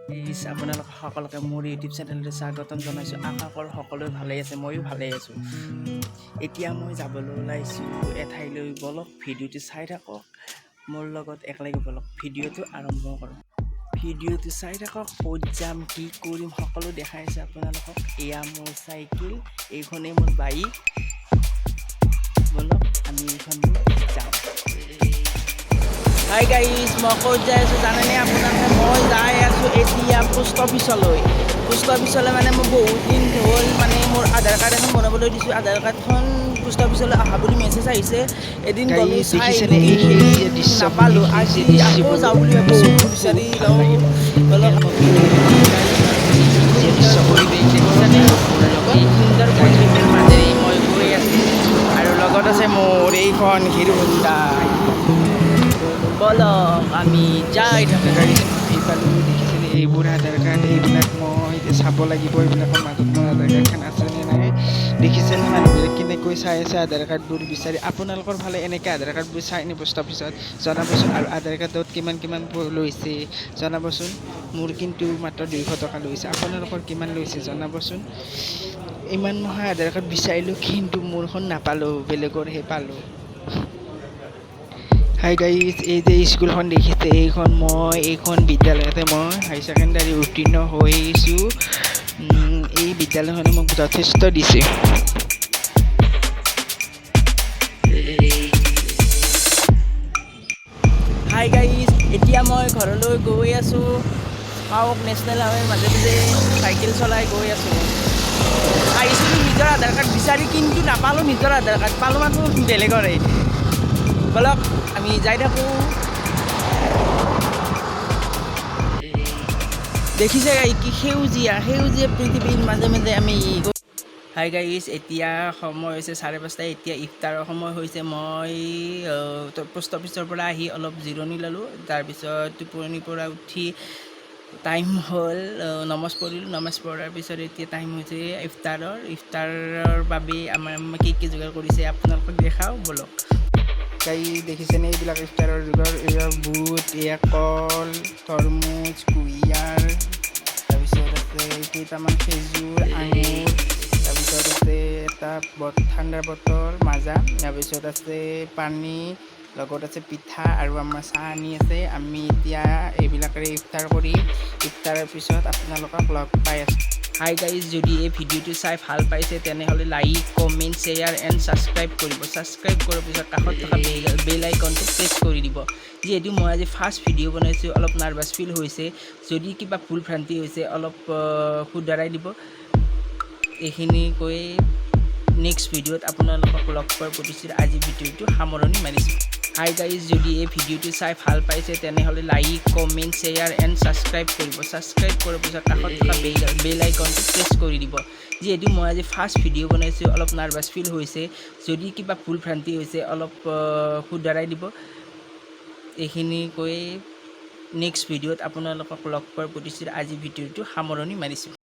Please, আপোনালোক সকলোকে মোৰ ইউটিউব চেনেললৈ স্বাগতম জনাইছোঁ। আশা কৰোঁ সকলোৱে ভালেই আছে, ময়ো ভালেই আছোঁ। এতিয়া মই যাবলৈ ওলাইছোঁ এঠাইলৈ। ব'লক, ভিডিঅ'টো চাই থাকক মোৰ লগত একেলগে। ব'লক, ভিডিঅ'টো আৰম্ভ কৰোঁ। ভিডিঅ'টো চাই থাকক, ক'ত যাম, কি কৰিম, সকলো দেখাই আছোঁ আপোনালোকক। এয়া মোৰ চাইকেল, এইখনেই মোৰ বাইক। ব'লক, আমি এইখন লৈ যাওঁ। হাই গাইজ, মই ক'ত যাই আছোঁ জানেনে আপোনালোকে? মই যাই আছোঁ এতিয়া পোষ্ট অফিচলৈ। পোষ্ট অফিচলৈ মানে মই বহুত দিন হ'ল, মানে মোৰ আধাৰ কাৰ্ড এখন বনাবলৈ দিছোঁ। আধাৰ কাৰ্ডখন পোষ্ট অফিচলৈ অহা বুলি মেছেজ আহিছে। এদিন গ'লোঁ, গাইজ, চাই দেখিছেনে এই সেউজীয়া দৃশ্য? নাপালোঁ। আজি আকৌ যাওঁ বুলি ভাবিছোঁ, বিচাৰি লওঁ। ব'লক। সেউজীয়া দৃশ্য, পৰিৱেশ দেখিছেনে? মোৰ লগত কি সুন্দৰ পৰিৱেশৰ মাজেৰে মই গৈ আছোঁ আৰু লগত আছে মোৰ এইখন হিৰো হোণ্ডা। ব'লক, আমি যাই থাকোঁ। গাইজ, আহি পালোঁ। দেখিছেনে এইবোৰ আধাৰ কাৰ্ড? এইবিলাক মই এতিয়া চাব লাগিব, এইবিলাকৰ মাজত মোৰ আধাৰ কাৰ্ডখন আছেনে নাই। দেখিছেনে মানুহবিলাক কেনেকৈ চাই আছে আধাৰ কাৰ্ডবোৰ বিচাৰি? আপোনালোকৰ ফালে এনেকৈ আধাৰ কাৰ্ডবোৰ চাই নে পোষ্ট অফিচত? জনাবচোন। আৰু আধাৰ কাৰ্ডত কিমান কিমান লৈছে জনাবচোন। মোৰ কিন্তু মাত্ৰ 200 টকা লৈছে। আপোনালোকৰ কিমান লৈছে জনাবচোন। ইমান মই আধাৰ কাৰ্ড বিচাৰিলোঁ, কিন্তু মোৰখন নাপালোঁ, বেলেগৰহে পালোঁ। হাই গাইজ, এই যে স্কুলখন দেখিছে, এইখন মই এইখন বিদ্যালয়তে মই হাই ছেকেণ্ডাৰী উত্তীৰ্ণ হৈছোঁ। এই বিদ্যালয়খনে মোক যথেষ্ট দিছে। হাই গাইজ, এতিয়া মই ঘৰলৈ গৈ আছোঁ। চাওক, নেশ্যনেল হাইৱেৰ মাজে মাজে চাইকেল চলাই গৈ আছোঁ। আহিছিলোঁ নিজৰ আধাৰ কাৰ্ড বিচাৰি, কিন্তু নাপালোঁ নিজৰ আধাৰ কাৰ্ড, পালোঁ মাথোঁ বেলেগৰে। ব'লক, আমি যাই থাকোঁ। দেখিছে গাই, কি সেউজীয়া সেউজীয়া পৃথিৱীৰ মাজে মাজে আমি। হাই গাইজ, এতিয়া সময় হৈছে 5:30। এতিয়া ইফতাৰৰ সময় হৈছে। মই পোষ্ট অফিচৰ পৰা আহি অলপ জিৰণি ল'লোঁ। তাৰপিছত টোপনিৰ পৰা উঠি টাইম হ'ল, নমাজ পঢ়িলোঁ। নমাজ পঢ়াৰ পিছত এতিয়া টাইম হৈছে ইফতাৰৰ। ইফতাৰৰ বাবে আমাৰ কি কি যোগাৰ কৰিছে আপোনালোকক দেখাওঁ ব'লক। গাইজ, দেখিছেনে এইবিলাক ইফতাৰৰ যোগাৰ? এয়া বুট, এয়া কল, তৰমুজ, কুঁহিয়াৰ, তাৰপিছত আছে কেইটামান খেজুৰ, আঙুৰ, তাৰপিছত আছে এটা ঠাণ্ডাৰ বটল মাজা, তাৰপিছত আছে পানী, লগত আছে পিঠা আৰু আমাৰ চাহ আনি আছে। আমি এতিয়া এইবিলাকেৰে ইফতাৰ কৰিম। ইফতাৰৰ পিছত আপোনালোকক লগ পাই আছোঁ। হাই গাইজ, যদি এই ভিডিঅ'টো চাই ভাল পাইছে, তেনেহ'লে like, comment, share and subscribe কৰিব। ছাবস্ক্ৰাইব কৰাৰ পিছত কাষত থকা বেল আইকনটো প্ৰেছ কৰি দিব। যিহেতু মই আজি ফাৰ্ষ্ট ভিডিঅ' বনাইছোঁ, অলপ নাৰ্ভাছ ফিল হৈছে। যদি কিবা ভুল ভ্ৰান্তি হৈছে, অলপ শুধৰাই দিব। এইখিনি কৈ নেক্সট ভিডিঅ'ত আপোনালোকক লগ পোৱাৰ প্ৰতিশ্ৰুতি আজি ভিডিঅ'টো সামৰণি মাৰিছোঁ। হাই গাইজ, যদি এই ভিডিঅ'টো চাই ভাল পাইছে, তেনেহ'লে like, comment, share and subscribe কৰিব। ছাবস্ক্ৰাইব কৰাৰ পিছত কাষত থকা বেল আইকনটো প্ৰেছ কৰি দিব। যিহেতু মই আজি ফাৰ্ষ্ট ভিডিঅ' বনাইছোঁ, অলপ নাৰ্ভাছ ফিল হৈছে। যদি কিবা ভুল ভ্ৰান্তি হৈছে, অলপ শুধৰাই দিব। এইখিনি কৈ নেক্সট ভিডিঅ'ত আপোনালোকক লগ পোৱাৰ প্ৰতিশ্ৰুতি আজি ভিডিঅ'টো সামৰণি মাৰিছোঁ।